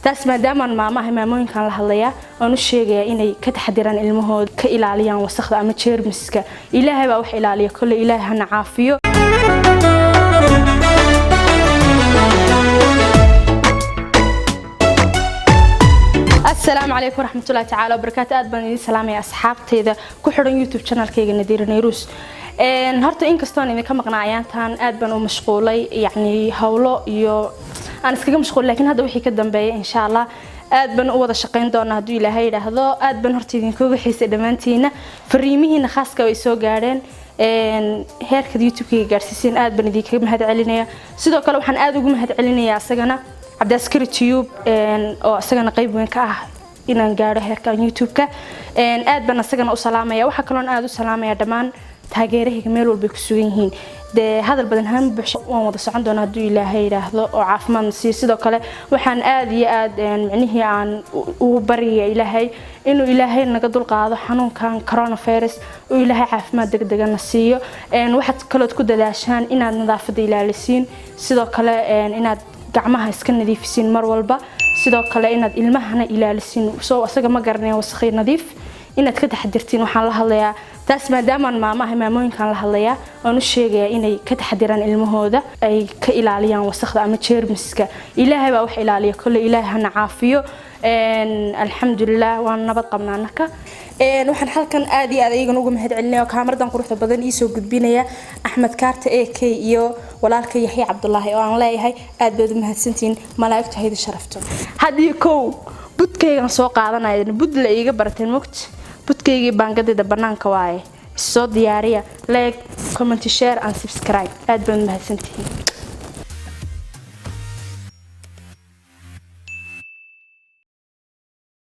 Taas maadaamaan maamaha, maamooyinkan la hadlayaa, waan u sheegayaa inay ka taxadiraan ilmahooda, ka ilaaliyaan wasakhda ama jeermiska. Ilaahay baa wax ilaaliya kolley, Ilaahay hana caafiyo. Asalaamu calaykum waraxmatullahi tacaala wabarakaatu. Aad baan idin salaamaya asxaabtayda ku xidhan YouTube channelkayga Nadiira Nayruus. Horta inkastoon idinka maqnaa ayaantan, aad baan u mashquulay, yacni howlo iyo aan iskaga mashquulay, laakiin hadda wixii ka dambeeya, insha Allah, aad baan u wada shaqayn doonaa hadduu Ilaahay yidhaahdo. Aad baan horta idinkuga xiisay dhammaantiina. Fariimihiina khaaska way soo gaadheen, heerkaad YouTube-kayga gaarsiiseen aad baan idinkaga mahad celinaya. Sidoo kale waxaan aad ugu mahad celinayaa asagana Cabdiaskari Tube, oo isagana qayb weyn ka ah inaan gaadho heerkan YouTube-ka. Aad baan asagana u salaamaya. Waxaa kaloon aad u salaamaya dhammaan taageerahayga meel walbay ku sugan yihiin. Dee hadal badan haan buuxsho, waan wada socon doonaa hadduu Ilaahay yidhaahdo oo caafimaadna siiyo. Sidoo kale waxaan aad iyo aad micnihii aan ugu baryaya Ilaahay inuu Ilaahay naga dulqaado xanuunkan coronavirus oo Ilaahay caafimaad degdegana siiyo. Waxaad kalood ku dadaashaan inaad nadaafadda ilaalisiin, sidoo kale inaad gacmaha iska nadiifisiin mar walba, sidoo kale inaad ilmahana ilaalisiin, soo asaga ma garanaya wasakhi nadiif inaad ka taxadirtiin. Waxaan la hadlayaa taas maadaamaan maamaha, maamooyinkan la hadlayaa, waan u sheegayaa inay ka taxadiraan ilmahooda, ay ka ilaaliyaan wasakhda ama jeermiska. Ilaahay baa wax ilaaliya kolley, Ilaahay hana caafiyo. Alxamdulilah, waan nabad qabnaa anaka. Waxaan halkan aad iyo aad ayagan uga mahad celinaya oo kaamaradan quruxda badan iisoo gudbinaya Axmed Kaarta A K iyo walaalka Yaxya Cabdulaahi, oo aan leeyahay aad baad u mahadsantihiin, malaa'igtu hayda sharafto. Haddii kow budkaygan soo qaadanaya, bud la iiga barateen mogta, budkaygii baangadayda banaanka waaye. Soo diyaariya. Like, comment, share and subscribe. Aad baad u mahadsantihiin.